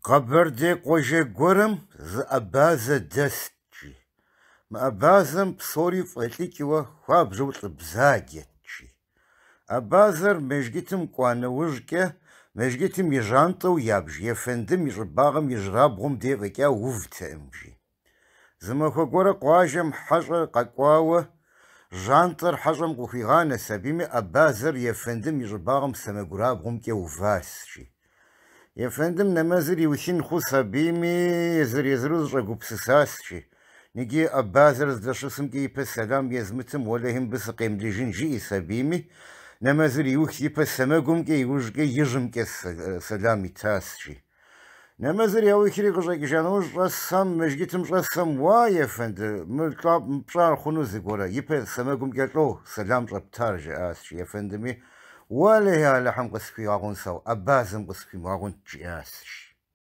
Къэбэрдей къуажэ гуэрым зы абазэ дэст, жи. Мы абазэм псори фӏэлӏыкӏыуэ хуабжьу лӏы бзаджэт, жи. Абазэр мэжджытым кӏуа нэужькӏэ, мэжджытым и жьантӏэу ябж ефэндым и щӏыбагъым ижьрабгъум дей фӏэкӏа увтэкъым, жи. Зы махуэ гуэрэ къуажэм хьэщӏэ къэкӏуауэ, жьантӏэр хьэщӏэм къыхуигъанэс абими, абазэр ефэндым и щӏыбагъым сэмэгурабгъумкӏэ увас, жи. Ефэндым нэмэзыр иухын хъус абими, езыр-езыру зыщӏэгупсысас, жи. Иджы абазэр здэщысымкӏэ ипэ сэлам езмытым, уэлэхьи, мыбы сыкъемылыжын, жиӏэс абими, нэмэзыр иух ипэ сэмэгумкӏэ, иужькӏэ ижьымкӏэ сэлам итас, жи. Нэмэзыр яухри къыщӏэкӏыжа нэужь щӏэсхэм, мэжджытым щӏэсхэм, уа, ефэнды, мы пщӏар хъуну зыгуэрэ, ипэ сэмэгумкӏэ лӏо сэлам щӏэптар, жаӏащ, жи. Ефэндыми, уэлэхьи, Алыхьым къысхуигъэгъун сэ, абазэм къысхуимыгъэгъунт, жиӏащ, жи.